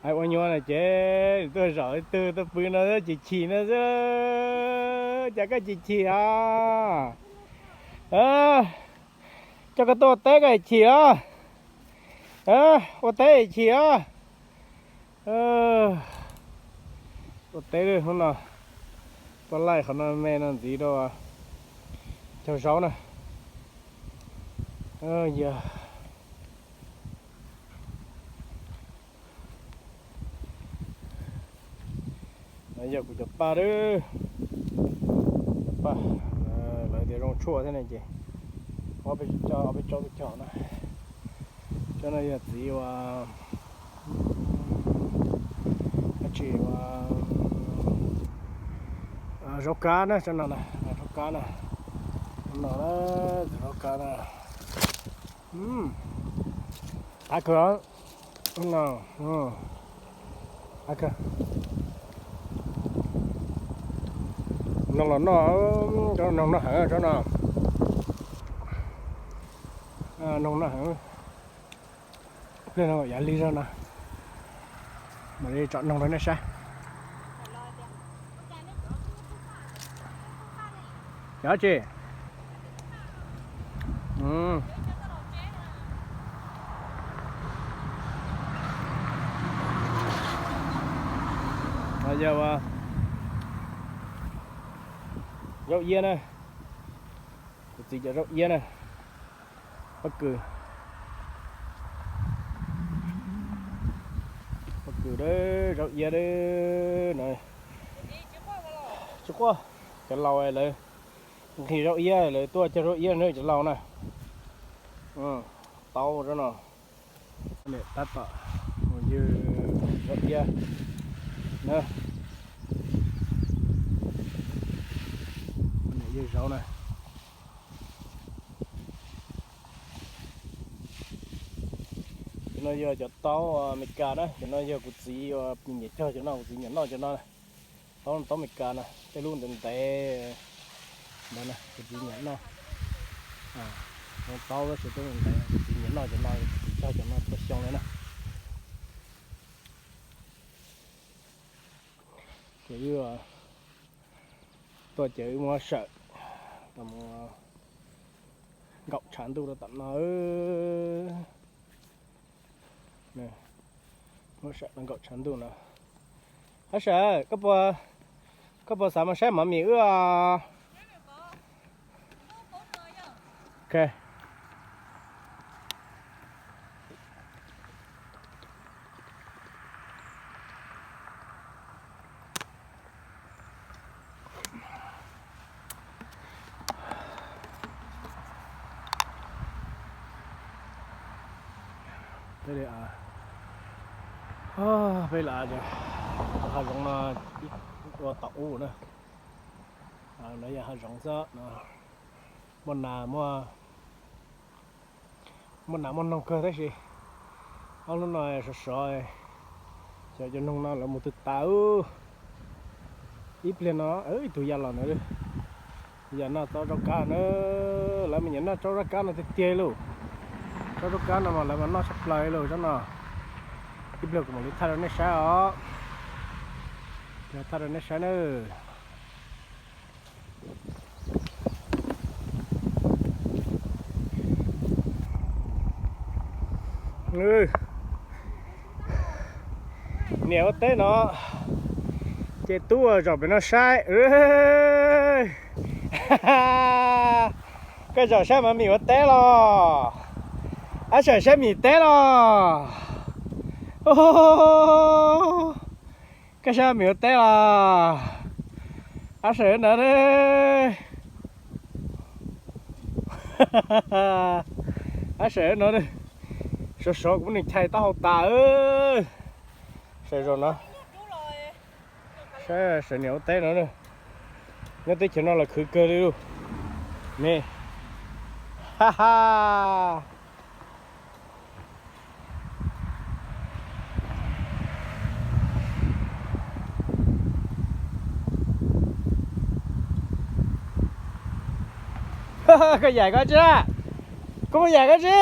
Ua nyuaj no ces tuaj zaum ib tug tuaj pw no chim chim no xwb. Cas koj chim chim os? Coj koj tuaj ua teb koj chim os? Ua teb chim os? Ua teb hnub no, tuaj laij qhov no me no ntxiv rau caug zaub na. Yog no yog kuv cov paj, cov paj, lawv tias zoo tshuaj thiab ne ces ob peb tsob kuv cog na. Tsob no yog txiv ua, tsis ua, zaub kab na, tsob no, zaub kab na, no, zaub kab na. Qab kawg. Noog los noj, noog noj heev tsob no, noog noj heev. Pliag no yav lig zog no, mam li tsom noog rau nej saib. Cov tsi yog zaub iab na, kuv txiv cov zaub iab na. Pob kws, pob kws, zaub iab na. Tsis quaj, cov laus lawv nqhis zaub iab, lawv tuaj cog zaub iab na cov laus na. Tau tsob no. Tab tom mus ywg zaub iab na. Ywg zaub na. Cov no yog cov taub Amelikas na, cov no yog kuv txiv nyiam cog cov no, kuv txiv nyiam noj cov no. Taub, taub Amelikas na, tej lub ntev ntev ntawd na, kuv txiv nyiam noj. Taub tab sis tej ntev, kuv txiv nyiam noj cov no, kuv txiv cog cov no txhua xyoo li na. Ces wb tuaj ces wb muab sawm, mus nkaum tshav ntuj rau tom no. Muab sawm rau nkaum tshav ntuj no. Ab sawm, koj puas xav mus saib mov mis wb os? Peb li av, peb li av, hav zoov no ib ua tom ub na. No yog hav zoov xwb no, muaj nas, muaj nas muaj noog kawg tab sis ob hnub no sov sov, xyov cov noog no lawv mus twg tas. Ib pliag no ib tug ya los ntawd, ya noj tsob zaub kab na. Lawv mas nyiam noj tsob zaub kab no tiag tiag lauj. Tsob zaub kab no mas lawv mas noj tshaj plaws lauj tsob no. Ib pliag kuv mam li thaij rau nej saib os. Thaij rau nej saib nawb. Niam ua teb no, ces tub zaum pem no saib. Koj zaum saib mov mis ua teb los? Ab sawm saib mis teb los? Koj saib mov mis ua teb los? Ab sawm no, ab sawm no, sov sov kuv muab nws chais taub hau tas. Sawm zaum no, saib sawv niam ua teb no, nyob teb chaws no los khwv kawg li lauj ne. Ha ha. Koj yaim koj tsi, koj muab yaim koj tsi.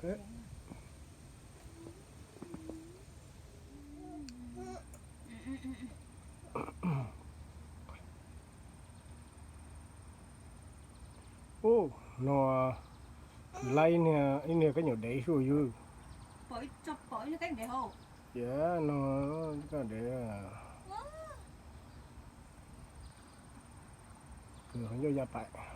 Ub, no laib niag ib niag kab nyuam dev xwb yug. Cia no koj dev, kws qhov ncauj ya pais.